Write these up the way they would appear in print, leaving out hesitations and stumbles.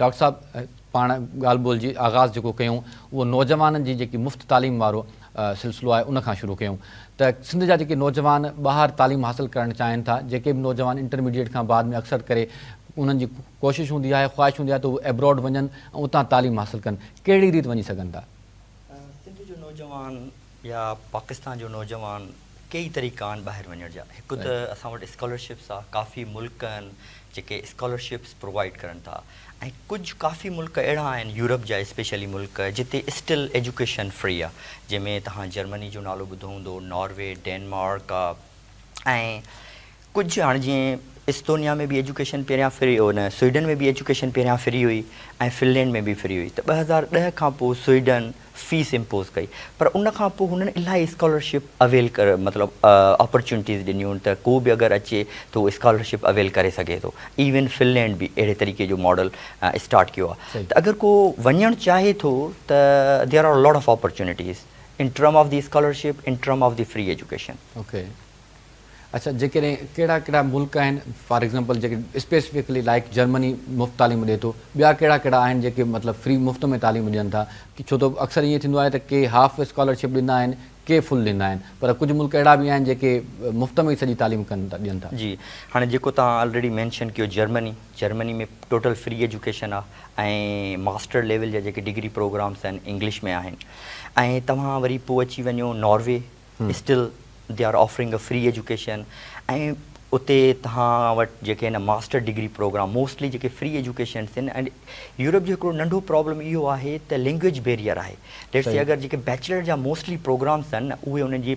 Doctor صاحب، پاڻ ڳالهه ٻولهه جي آغاز جيڪو ڪيون، اهو نوجوانن جي جيڪي مفت تعليم وارو سلسلو آهي، ان کان شروع ڪيون ته سنڌ جا جيڪي نوجوان ٻاهر تعليم حاصل ڪرڻ چاهين ٿا، جيڪي به نوجوان انٽرميڊيٽ کان بعد ۾ اڪثر ڪري انهن جي ڪوشش هوندي آهي، خواهش هوندي آهي ته هو ابراڊ وڃن ۽ اتان تعليم حاصل ڪن، ڪهڙي ريت وڃي سگهن ٿا؟ سنڌ جو نوجوان يا پاڪستان جو نوجوان، ڪيئي طريقا آهن ٻاهر وڃڻ جا. هڪ ته اسان وٽ اسڪالرشپس آ، ڪافي ملڪ آهن جيڪي اسڪالرشپس پرووائيڊ ڪرن ٿا ۽ ڪجهه ڪافي ملڪ اهڙا آهن، يورپ جا اسپيشلي ملڪ، جتي اسٽل ايجوڪيشن فري آ، جنهن ۾ توهان جرمني جو نالو ٻڌو هوندو، ناروي، ڊينمارڪ آ ۽ ڪجهه هاڻي جيئن استونيا ۾ به ايجوڪيشن پهريان فري هو نه، سوئيڊن ۾ به ايجوڪيشن پهريان فري هئي ۽ فنلينڊ ۾ به فري هئي ته 2010 کان پوء سوئيڊن فيس امپوز ڪئي، پر ان کان پوء هنن الاهي اسڪالرشپ اويل ڪر مطلب اپرچونٽيز ڏنيون ته ڪو به اگر اچي ته هو اسڪالرشپ اويل ڪري سگهي ٿو. ايون فنلينڊ به اهڙي طريقي جو ماڊل اسٽارٽ ڪيو آهي ته اگر ڪو وڃڻ چاهي ٿو ته there are lot of opportunities in term of the scholarship, in term of the free education. Okay, اڇا، جيڪڏهن ڪهڙا ڪهڙا ملڪ آهن، فار ايگزامپل جيڪي اسپيسفڪلي لائيڪ جرمني مفت تعليم ڏئي ٿو، ٻيا ڪهڙا ڪهڙا آهن جيڪي مطلب فري مفت ۾ تعليم ڏين ٿا؟ ڇو ته اڪثر ائين ٿيندو آهي ته ڪي هاف اسڪالرشپ ڏيندا آهن، ڪي فل ڏيندا آهن، پر ڪجهه ملڪ اهڙا به آهن جيڪي مفت ۾ ئي سڄي تعليم ڪن ٿا ڏين ٿا. جي، هاڻي جيڪو توهان آلريڊي مينشن ڪيو Germany, Germany ۾ total free education آهي ۽ ماسٽر ليول جا جيڪي ڊگري پروگرامس آهن انگلش ۾ آهن ۽ توهان وري پوء اچي وڃو Norway, still they are offering a free education ۽ اتي توهان وٽ جيڪي آهن ماسٽر ڊگري پروگرام موسٽلي جيڪي فري ايجوڪيشنس آهن ۽ يورپ جو هڪڙو ننڍو پرابلم اهو آهي ته لينگويج بيريئر آهي. Let's سي اگر جيڪي بيچلر جا موسٽلي پروگرامس آهن نه، اهي انهن جي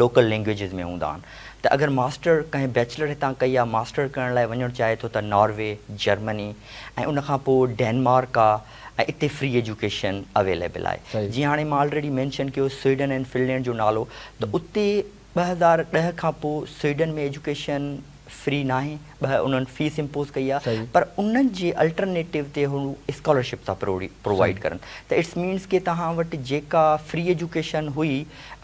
لوڪل لينگويجز ۾ هوندا آهن ته اگر ماسٽر ڪنهن بيچلر هتان ڪئي آهي، ماسٽر ڪرڻ لاء وڃڻ چاهي ٿو ته ناروي، جرمني ۽ ان کان پوء ڊينمارڪ آهي ۽ اتي فري ايجوڪيشن اويليبل آهي. جيئن هاڻي مان آلريڊي مينشن ڪيو سوئيڊن ۽ فنلينڊ جو نالو ته اتي 2010 کان پوء سوئيڊن ۾ ايجوڪيشن فري ناهي، ٻه انهن فيس امپوز ڪئي آهي، پر انهن جي الٽرنيٽو تي هو اسڪالرشپ ٿا پرووائيڊ ڪرن ته it's means ڪي توهان وٽ جيڪا فري ايجوڪيشن هئي،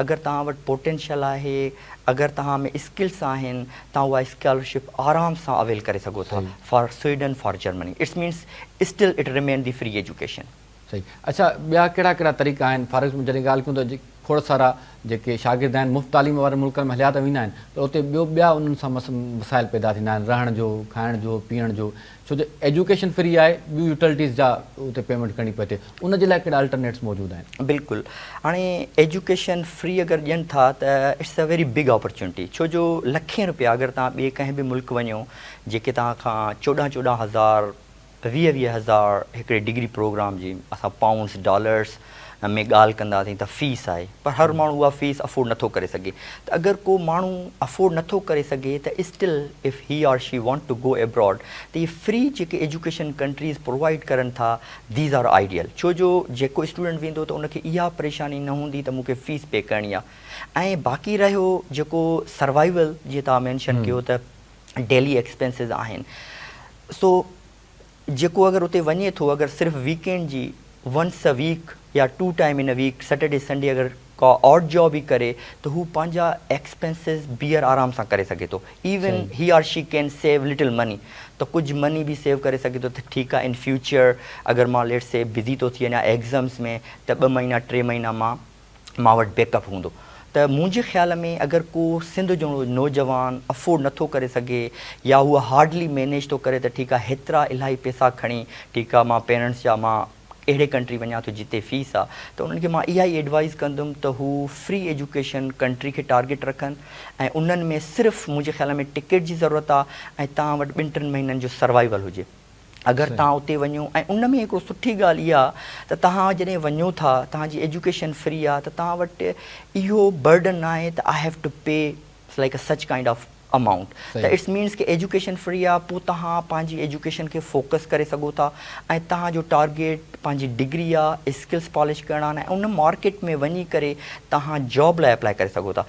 اگر توهان وٽ پوٽينشل آهي، اگر توهان ۾ اسڪلس آهن، توهان اها اسڪالرشپ آرام سان اويل ڪري سگهو ٿا for Sweden, for Germany, it's means still it remain the free education. صحيح، اڇا ٻيا ڪهڙا ڪهڙا طريقا آهن؟ فار ايگزامپل جڏهن ڳالهه ڪيون ته کوڙ سارا جيڪي شاگرد آهن مفت تعليم وارن ملڪن ۾ هليا ته ويندا آهن، پر اتي ٻيو ٻيا انهن سان مسائل پيدا ٿيندا آهن، رهڻ جو، کائڻ جو، پيئڻ جو، ڇو جو ايجوڪيشن فري آهي، ٻيون يوٽلٽيز جا اتي پيمينٽ ڪرڻي پئي ٿي، ان جي لاء ڪهڙا الٽرنيٽس موجود آهن؟ بلڪل، هاڻي ايجوڪيشن فري اگر ڏين ٿا ته it's a very big opportunity, ڇو جو لکين روپيا اگر توهان ٻئي ڪنهن به ملڪ وڃو جيڪي توهان کان 14 14 هزار، 20 20 هزار هڪڙي ڊگري پروگرام جي، اسان پائونڊس ڊالرس ۾ ڳالهه ڪنداسين ته فيس آهي، پر هر ماڻهو اها فيس افورڊ نٿو ڪري سگهي ته اگر ڪو ماڻهو افورڊ نٿو ڪري سگهي ته still if he or she want to go abroad ته اهي فري جيڪي ايجوڪيشن ڪنٽريز پرووائيڊ ڪرن ٿا، these are ideal, ڇو جو جيڪو اسٽوڊنٽ ويندو ته ان کي اها پريشاني نه هوندي ته مون کي فيس پي ڪرڻي آهي ۽ باقي رهيو جيڪو سروائيول، جيئن توهان مينشن ڪيو ته ڊيلي ايڪسپينسز آهن، سو جيڪو اگر اتي وڃي ٿو، اگر صرف ويڪينڊ جي ونس ا ويڪ يا two time in a week, Saturday Sunday, اگر ڪا آڊ جاب ئي ڪري ته هو پنهنجا ايڪسپينسز بيئر آرام سان ڪري سگهي ٿو. Even he or she can save little money, ته ڪجهه مني به سيو ڪري سگهي ٿو ته ٺيڪ آهي، ان فيوچر اگر مان ليٽس سي بزي ٿو ٿي وڃان ايگزمس ۾ ته 2 مهينا 3 مهينا مان مان وٽ بيڪ اپ هوندو. ته منهنجي خيال ۾ اگر ڪو سنڌ جو نوجوان افورڊ نٿو ڪري سگهي يا هو هارڊلي مينيج ٿو ڪري ته ٺيڪ آهي، هيترا الاهي پئسا کڻي ٺيڪ آهي مان پيرنٽس جا مان اهڙي ڪنٽري وڃان ٿو جتي فيس آهي، ته انهن کي مان اها ئي ايڊوائز ڪندم ته هو فري ايجوڪيشن ڪنٽري کي ٽارگيٽ رکن ۽ انهن ۾ صرف منهنجي خيال ۾ ٽڪيٽ جي ضرورت آهي ۽ توهان وٽ ٻن ٽن مهينن جو سروائيول هجي اگر توهان اتي وڃو. ۽ ان ۾ هڪڙو سٺي ڳالهه اها ته توهان جڏهن وڃو ٿا، توهان جي ايجوڪيشن فري آهي ته توهان وٽ اهو برڊن ناهي ته I have to pay like a such kind of amount, ته it's means K education free آهي، پوء توهان پنهنجي ايجوڪيشن کي فوڪس ڪري سگهو ٿا ۽ توهان جو ٽارگيٽ پنهنجي ڊگري آهي، اسڪلس پالش ڪرڻ آهن ۽ ان مارڪيٽ ۾ وڃي ڪري توهان جاب لاء اپلائي ڪري سگهو ٿا.